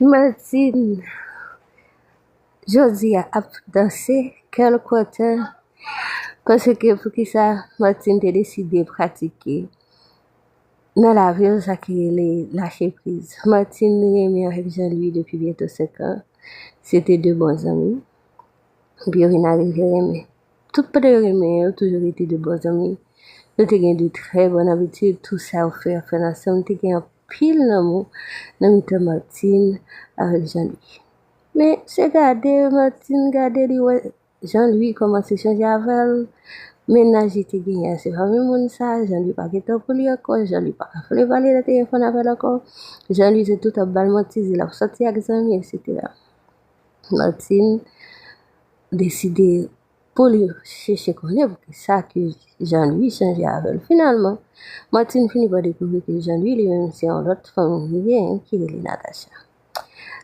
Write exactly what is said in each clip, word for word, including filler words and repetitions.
Martine jodi a ap danse, kè l kontan, paske poukisa Martine te deside pratike nan lavi l sa ki rele lache priz. Martine renmen avèk Jean-Louis depi byento senk an. Se te de bon zanmi. Epi yo vin arive renmen. Tout pandan yo renmen, yo toujou rete de bon zanmi. Yo te gen de trè bon abitid, tout sa yo fè, yo fè l ansanm. Te gen anpil lanmou nan mitan Martine avèk Jean-Louis. Men se gade, Martine gade, li wè Jean-Louis kòmanse chanje avè l. Mennaj li te genyen an, se pa menm moun sa. Jean-Louis pa gen tan pou li ankò. Jean-Louis pa ka vle pale nan telefòn avè l ankò. Jean-Louis se tout ap ba l manti, di l ap sòti ak zanmi, etsetera. Martine deside pou li chèche konnen poukisa ke Jean-Louis chanje avè l. Finalman, Martine fini pa dekouvri ke Jean-Louis li menm se yon lòt fanm li genyen ki rele Natacha.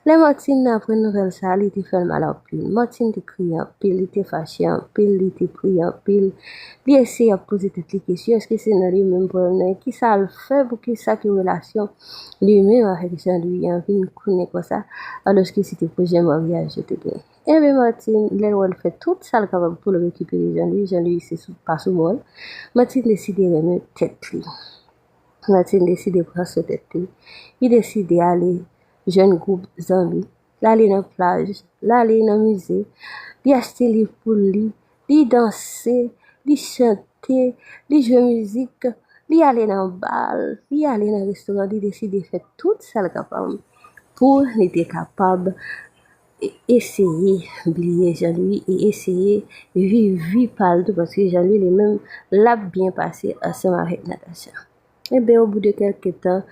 Lè Martine aprann nouvèl sa a, li te fè l mal anpil. Martine te kriye anpil, li te fache anpil, li te priye anpil. Li eseye ap poze tèt li kesyon, èske se nan li menm pwoblèm nan ye? Kisa l fè? Poukisa ke relasyon li menm avèk Jean-Louis an vin konnen konsa, alòske se te pwojè maryaj yo te genyen? Enben, Martine, lè l wè l fè tout sa l kapab pou l rekipere Jean-Louis, Jean-Louis se sou, pa sou bò l, Martine deside renmen tèt li. Martine deside pran swen tèt li. Li deside ale jwenn gwoup zanmi. L ale nan plaj, l ale nan mize. Li achte liv pou l li. Li danse, li chante, li jwe mizik, li ale nan bal, li ale nan restoran, li deside fè tout sa l kapab pou li te kapab e-, eseye bliye Jean-Louis e eseye viv vi pa l tou, paske Jean-Louis li menm, l ap byen pase ansanm avèk Natacha. Enben, au bout de kèlke tan,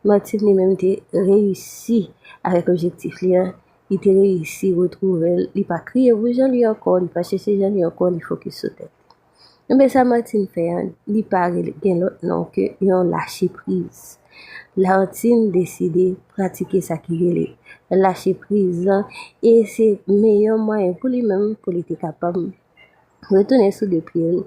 Martine li menm te reyisi avèk objektif li an, li te reyisi retwouve l, li pa kriye pou Jean-Louis ankò, li pa chèche Jean-Louis ankò, li fokis sou tèt li. Enben, sa Martine fè an, li pa rele, gen lòt non ke yon lache priz. Martine deside pratike sa ki rele lache priz lan, e se meyè mwayen pou li menm pou li te kapab retounen sou de pye l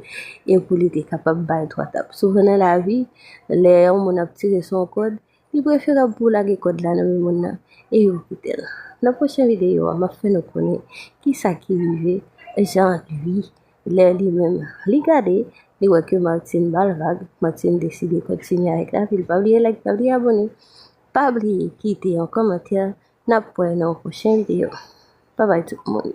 e pou li te kapab bay twa tap. Souvan nan lavi, lè yon moun ap tire sou yon kòd, li preferab pou w lage kòd la nan men moun nan e ou kite l. Nan pwochen videyo a, m ap fè nou konnen kisa ki rive Jean-Louis lè li menm li gade, li wè ke Martine ba l vag, Martine deside kontinye avèk lavi l. Pa bliye like, pa bliye abòne, pa bliye kite yon kòmantè. N ap wè nan yon pwochen videyo. Babay tout moun.